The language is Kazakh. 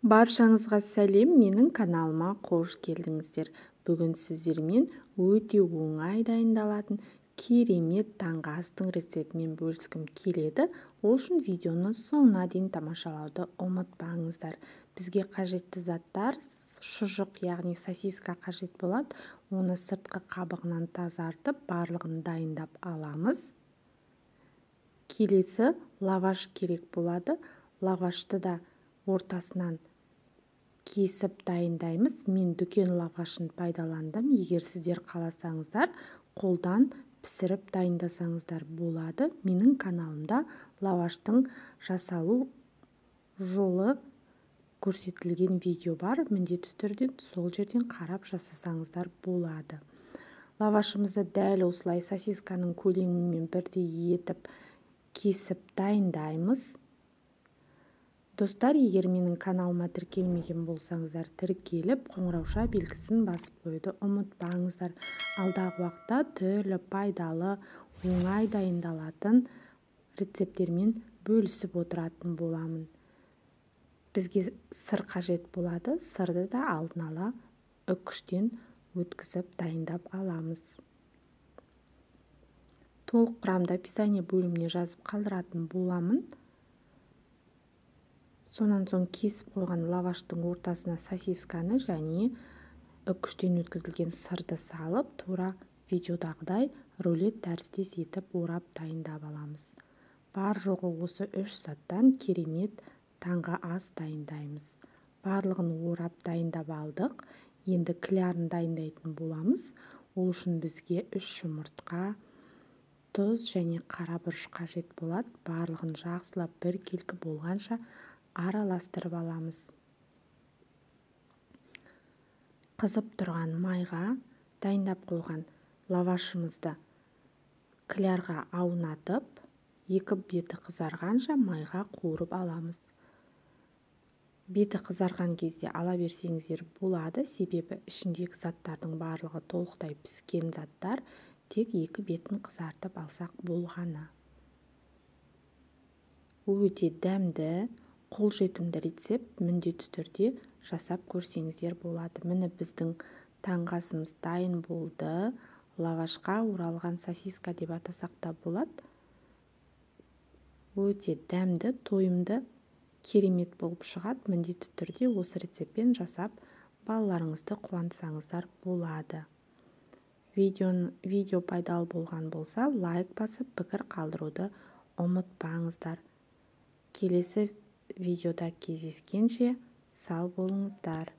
Баршаңызға сәлем, менің каналыма қош келдіңіздер. Бүгін сіздермен өте оңай дайындалатын керемет таңғы астың рецептімен бөліскім келеді. Ол үшін видеоны соңына дейін тамашалауды ұмытпаңыздар. Бізге қажетті заттар шұжық, яғни сосиска қажет болады. Оны сыртқы қабығынан тазартып, барлығын дайындап аламыз. Келесі лаваш керек болады. Лавашты да ортасынан кесіп дайындаймыз. Мен дүкен лавашын пайдаландым. Егер сіздер қаласаңыздар, қолдан пісіріп дайындасаңыздар болады. Менің каналымда лаваштың жасалу жолы көрсетілген видео бар. Міндетті түрде сол жерден қарап жасасаңыздар болады. Лавашымызды дәл осылай сосисканың көлемімен бірдей етіп кесіп дайындаймыз. Достар, егер менің каналыма тіркелмеген болсаңыздар, тіркеліп, қоңырауша белгісін басып қоюды ұмытпаңыздар. Алдағы уақытта түрлі пайдалы, оңай дайындалатын рецепттермен бөлісіп отыратын боламын. Бізге сыр қажет болады. Сырды да алдын ала үккіштен өткізіп дайындап аламыз. Толық құрамды описание бөліміне жазып қалдыратын боламын. Сонан соң кесіп қойған лаваштың ортасына сосисканы және үккіштен өткізілген сырды салып, тура видеодағыдай рулет тәріздес етіп орап дайындап аламыз. Бар жоғы осы 3 заттан керемет таңғы ас дайындаймыз. Барлығын орап дайындап алдық. Енді клярын дайындайтын боламыз. Ол үшін бізге 3 жұмыртқа, тұз және қара бұрыш қажет болады. Барлығын жақсылап біркелкі болғанша араластырып аламыз. Қызып тұрған майға дайындап қойған лавашымызды клярға аунатып, екі беті қызарғанша майға қуырып аламыз. Беті қызарған кезде ала берсеңіздер болады, себебі ішіндегі заттардың барлығы толықтай піскен заттар, тек екі бетін қызартып алсақ болғаны. Өте дәмді, қолжетімді рецепт, міндетті түрде жасап көрсеңіздер болады. Міне біздің таңғы асымыз дайын болды. Лавашқа оралған сосиска деп атасақ та болады. Өте дәмді, тойымды, керемет болып шығады. Міндетті түрде осы рецептпен жасап балаларыңызды қуантсаңыздар болады. Видео пайдалы болған болса, лайк басып, пікір қалдыруды ұмытпаңыздар. Келесі видеода кездескенше сау болыңыздар.